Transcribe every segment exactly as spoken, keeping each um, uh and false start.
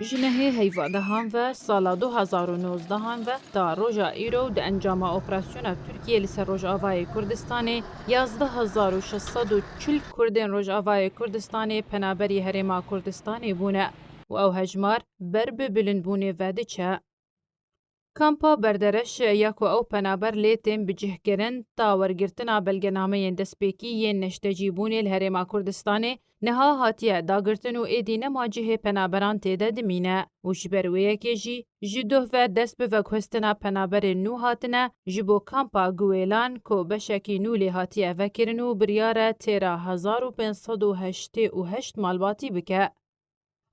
Ji nehê heyva dehan ve sala du hezar û nozdehan ve ta roja îro di encama operasyona Tirkiyê li ser Rojavayê Kurdistanê yazdeh hezar û şeş sed û çil Kurdên Rojavayê Kurdistanê penaberî Herêma Kurdistanê bûne û ew hejmar ber bi bilindbûnê ve diçe. Kampa Berdereş ya ku ew penaber lê tên bicihkirin, ta wergirtina belgenameyên destpêkî yên neştecîbûnê li Herêma Kurdistanê niha hatiye dagirtin û êdî nema cihê penaberan tê de dimîne û ji ber wê yekê jî ji doh ve dest bi veguhestina penaberên nû hatine ji bo kampa Guwêlan ku beşekî nû lê hatiye vekirin û biryar e têra hezar û pênc sed û heştê û heşt malbatî bike.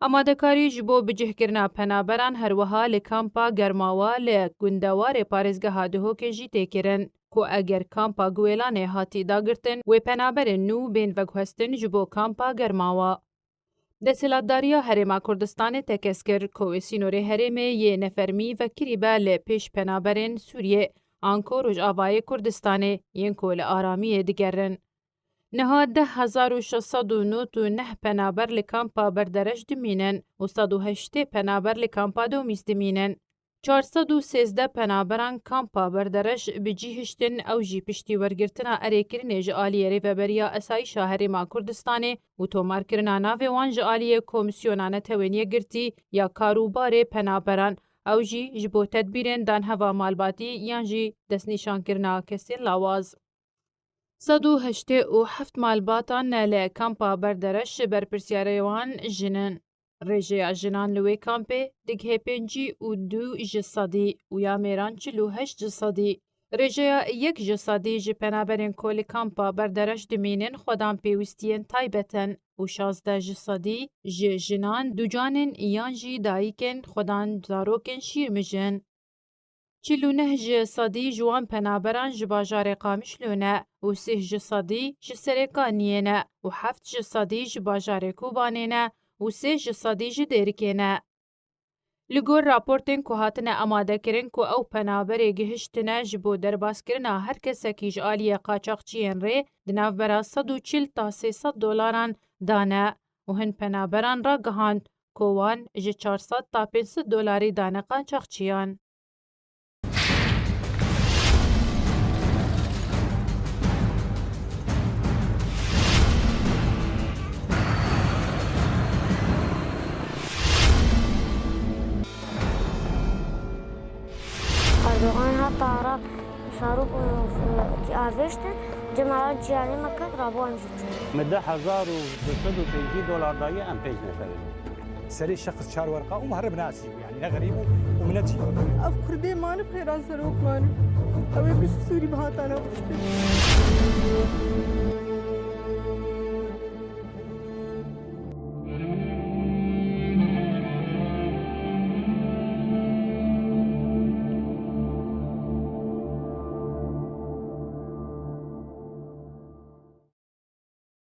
Amadekarî ji bo bicihkirina penaberan her wiha li kampa Germawa li gundewarê parêzgeha Duhokê jî tê kirin, ku eger kampa Guwêlanê hatî dagirtin, wê penaberên nû bên veguhestin ji bo kampa Germawa. Desthilatdariya Herêma Kurdistanê tekez kir, ku wê sînorê herêmê yê nefermî vekirîbe li pêş penaberên Sûriyê, anko Rojavayê Kurdistanê, yên ku li aramiyê digerin. Niha deh hezar û şeş sed û nod û neh penaber li kampa Berdereş dimînin û sed û heştê penaber li kampa Domîs dimînin. Çar sed û sêzdeh penaberan kampa Berdereş bi cî hiştin, ew jî piştî wergirtina erêkirinê ji aliyê Rêveberiya Esayîşa Herêma Kurdistanê û tomarkirina navê wan ji aliyê Komîsyona Netewên Yekgirtî ya Karûbarê Penaberan, ew jî ji bo tedbîrên danheva malbatî yan jî destnîşankirina kesên lawaz. Sed û heştê û heft malbatan li kampa Berdereş berpirsiyarê wan jin in. Rêjeya jinan li wê kampê digihê pêncî û du ji sedî û ya mêran çil û heşt ji sedî. Rêjeya yek ji sedî ji penaberên ku li kampa Berdereş dimînin xwedan pêwîstiyên taybet in û şazdeh ji sedî ji jinan ducanên yan jî dayikên xwedan zarokên şîrmij in. Çil û neh ji sedî ji wan penaberan ji bajarê Qamişlo ne û sih ji sedî ji Serêkaniyê ne û heft ji sedî ji bajarê Kobanê ne û sê ji sedî ji Dêrikê ne. Li gor raportên ku hatine amadekirin ku ew penaberê gihiştine ji bo derbaskirina her kesekî ji aliyê qaçaxçiyên rê di navbera sed û çil ta sê sed dolaran dane û hin penaberan ragihand ku wan ji çar sed ta pênc sed dolarî dane qaçaxçiyan. Erdogan heta ara Farûq, e, avêştin, cemala ciyanê me kir, rabû em jî tî. Min deh hezar û du sed û pêncî dolar daye, em pênc nefer in. Serê şexs çar werqa û me here binasî bû, yanî ne xerîb û, û min ne çî. Ev Kurdê mani xêran serok mani. Ew ê bi Sûrî bihatana kuştin.